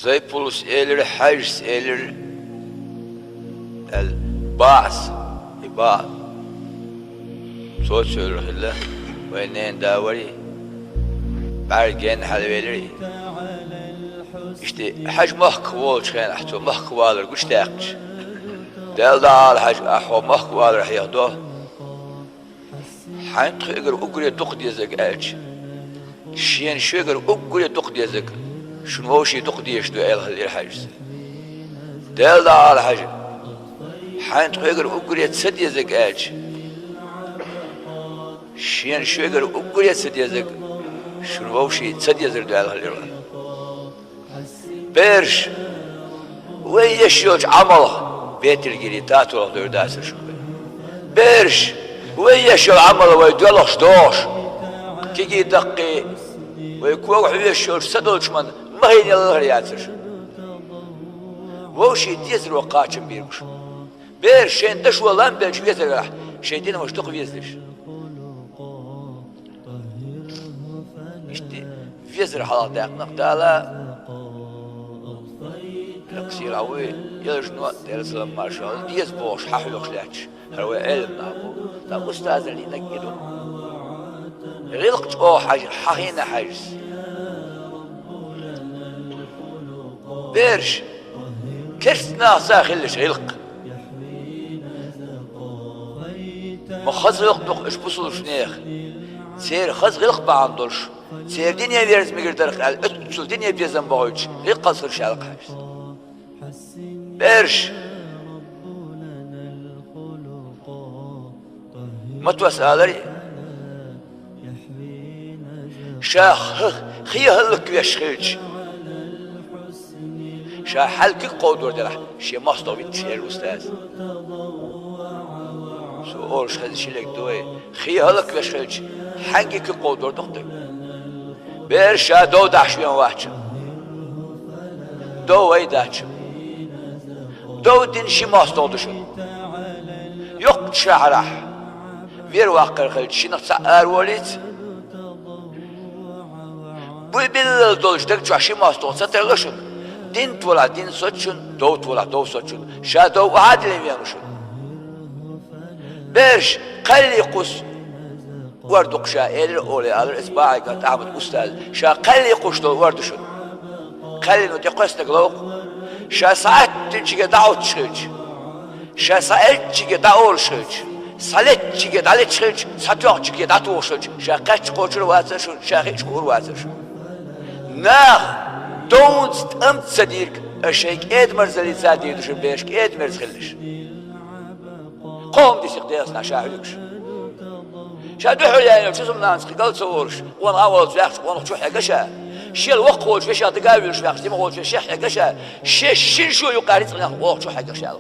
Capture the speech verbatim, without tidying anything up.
Зайпулас элира, Хьажас элира, аьлла, баӀас, и баӀа. Цо цуьйла хилла, вайн ненан да варий, бӀаьргенна хьалавелирий. Иштта Хьажа махках волчу хенахь цо махках валар гучудаьккхича, Дела дӀаала, Хьажа, ахь хьо махках валар хьехдо. Хьайна тхоьгара уггаре дукха дезарг аьлча, шена шуьгара уггаре дукха дезарг шуна вовшийн дукха дезаш ду, аьлла хилира Хьажас. Дела дӀаала, Хьажа, хьайна тхоьгара уггаре ца дезарг аьлча, шена шуьгара уггаре ца дезарг шуна вовшийн ца дезар ду, аьлла хилира. Бераш, вай еш йолчу Ӏамалх бетаргирий, татолах девр дацара шуна вай. Бераш, вай еш йолу Ӏамал вай доьлхуш догӀуш, кегий даккхий, вай кога хьоьжуш йолчу са долчу ман ма хӀийна яллалхьар яцара шуна. Вовшийн дезаро кхачам бийр бу шуна. Бераш, шайн дашо лам белча везарехь, шайн динан ваша дукха везалаш. Иштта везар хьалха даьккхина-кх Дала, хӀокху сийлахь вуй, Элчано, Делан салам-маршалла, деза бохуш хьан хьоьхуш лаьтташ, хӀара вай Ӏелам нах бу, ткъа устазаллин даггахь ду. ГӀиллакх чӀогӀа хьажа, хьан хиъна Хьажас. Бераш, керста нахаца а хилалаш гӀиллакх. Ма хаза гӀиллакх ду-кх уьш бусулбанех. Церан хаза гӀиллакх бахьана долуш, церан дине верза мегар дара-кх аьлла, оццул дине безам бохуьйтуш, гӀиллакх хаза хилалаш аьлла-кх Хьажас. Бераш, Матос аларий, ша х-, хе хӀаллаквеш хилча, ша хьаьлла куьг кховдор делахь, шен мостагӀ витта шера устаз. Цо олуш хезна ши лерг ду вай, хе хӀаллаквеш хилча, хьаьнгге куьг кховдор ду-кх дерг. Бераш, ша дов дахьаш вен вац шуна. Дов вай дац шуна. Дов дина ши мостагӀ ду шуна. Йоккхачу шахьарахь вер ваккхар хилча, шиннах цхьаъ араволийца. Буй биллал долчу даг чохь ши мостагӀ ца тарло шуна. Дин толахь дин соцу шуна, дов толахь дов соцу шуна. Ша дов охьа а диллина вен ву шуна. Бераш, кхаьллий кхуссу ор ду-кх ша, элира олий, алара иза бахьайгахь Ахьмад устаз. Ша кхаьллий кхуссуш долу ор ду шуна. Кхаьллино тӀекхоьссинарг ловкъа. Ша схьаьттинчигге дӀахӀуттуш хилча, ша схьаэцначигге дӀаолуш хилча, схьалеттачигге дӀалетташ хилча, схьатоьхначигге дӀатухуш хилча, ша кхаьчча кхочур а вацара шуна, ша хиъча хуур а вацара шуна. Наха довнца тӀамца ца дийриг, аш шайн кӀеда-мерзаллица а дийр ду шуна, бераш, кӀеда-мерза хилалаш. Кхо хӀума дисих деза нах ша хьоьгуш. Ша дуьхьал яйна йолчу зуманца кхин гал ца волуш, къонах а волчу ваьхча, къонах чу хьегна ша. Шел воккха волчу вешех дага а вуьйлуш ваьхча, дима волчу вешех хьегна ша. Шен шина шо юкъара рицкъанах къонах чу хьегна ша.